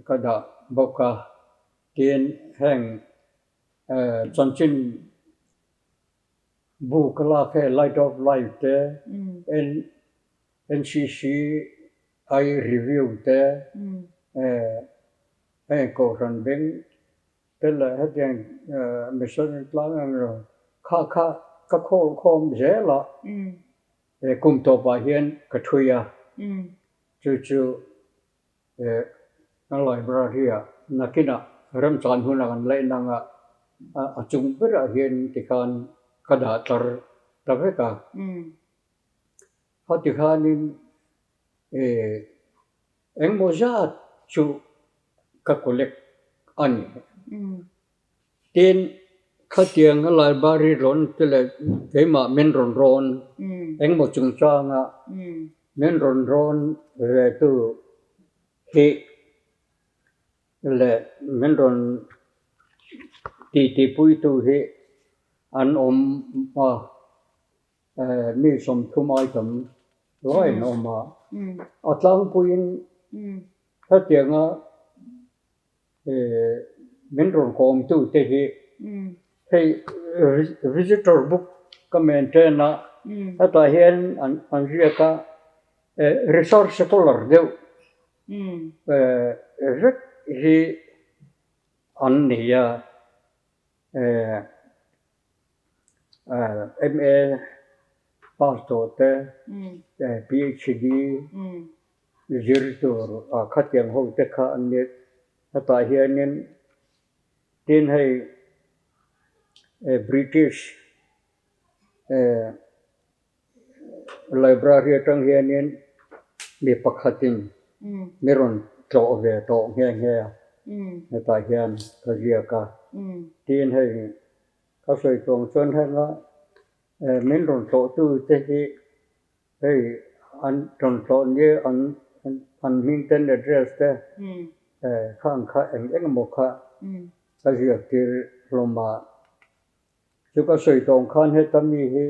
ka dah bawk a, tin heng chanchin bu ka lak hei Light of Life te, NCCI Review te, heng Kohhran Beng te leh hetiang Missionary tlang ang ro kha kha ka khawl khawm zel a, kum tawpah hian ka thui a, chu chu Ka library-ah nakinah remchan hunah kan laih nang a, a chung berah hian tikhan ka dah tlar ta vek a. Khati khanin engmaw zat chu ka collect a ni. Tin, khatianga library rawn te leh keimah min rawn rawn engmaw chungchanga min rawn rawn ve tu hi leh min rawn titipuitu hi an awm a, mi 30 ai tam lai an awm a. A tlangpuiin hetianga Min rawn kawmtu te hi hei visitor book ka maintain a, hetah hian an ziak a research scholar deuh vek hi an ni a. MA pass tawh te, PhD zir tur khatiang ho te kha an ni. Hetah hianin tin hei British Library atang hianin mi pakhatin mi rawn tlawh ve tawh nghe nghe a, hetah hian ka ziak a. Tin hei ka sawi tuang chuan henga min rawn tlawhtu te hi hei an rawn tlawh nia an an hming ten address te khang kha eng eng emaw kha ka ziak tir hlawm a. Chu ka sawi tawng khan heta mi hi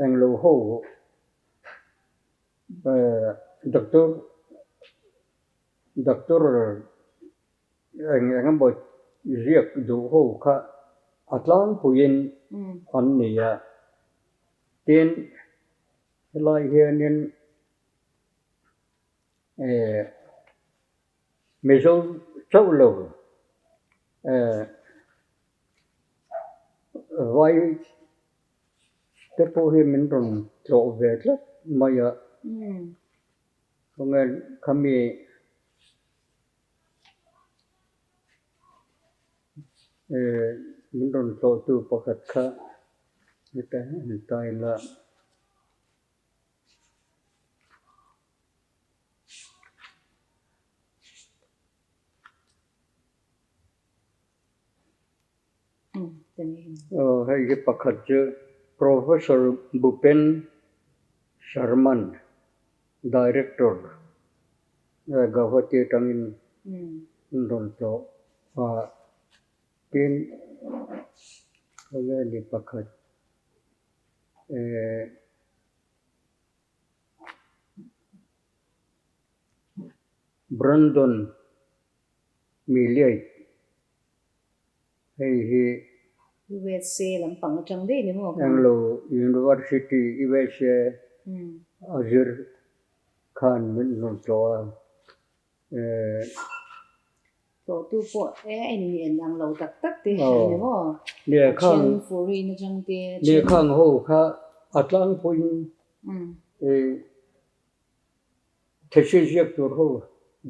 englo ho doctor doctor eng eng emaw ziak duh ho kha a tlangpuiin an ni a. Tin, helai hianin. Mizo chauh lo vai te pawh hi min rawn tlawh ve tlat mai a, khawnge khami min rawn tlawhtu pakhat kha heta han tai la. Hei hi pakhat chu Professor Bhupen Sharman, Director, Gauhati atangin an rawn tlawh a, tin khawvel hi pakhat Brandon Milliet hei hi USA lampang atang daih ni maw kha? Anglo University USA a zir khan min rawn tlawh a. Tlawhtu pawh e a in en ang lo tak tak te an ni maw? A then foreign atang te a then. Lehkhang ho kha a tlangpuiin thesis ziak tur ho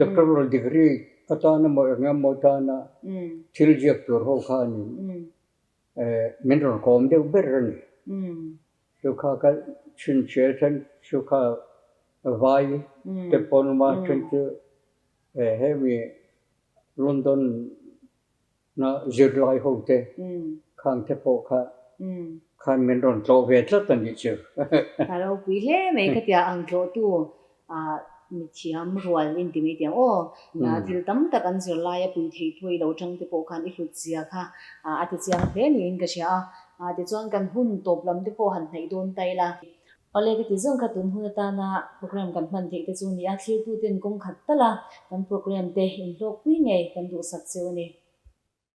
doctoral degree atana maw eng emaw atana thil ziak tur ho kha a ni. Min rawn kawm deuh ber a ni. Chu kha ka chhinchhiah then chu kha vai te pawn awm a then chu hemi London na zirlai ho te khang te pawh kha khan min rawn tlawh ve tlat a nih chu. A ropui hle mai ka tia ang tlawhtu mithiam rual in ti mai tiang aw thil tam tak an zirlai a pui theih pawh i lo tang te pawh khan i hlut zia kha a ti chiang hle niin ka hria a tichuan kan hun tawp lam te pawh han hnaih dawn ta ila. Awle ka ti zawng kha tun hun atana program kan hman theih te chu ni a, thlirtu ten kawng khat tal a kan program te inhlawkpui ngei kan duhsak cheu a ni.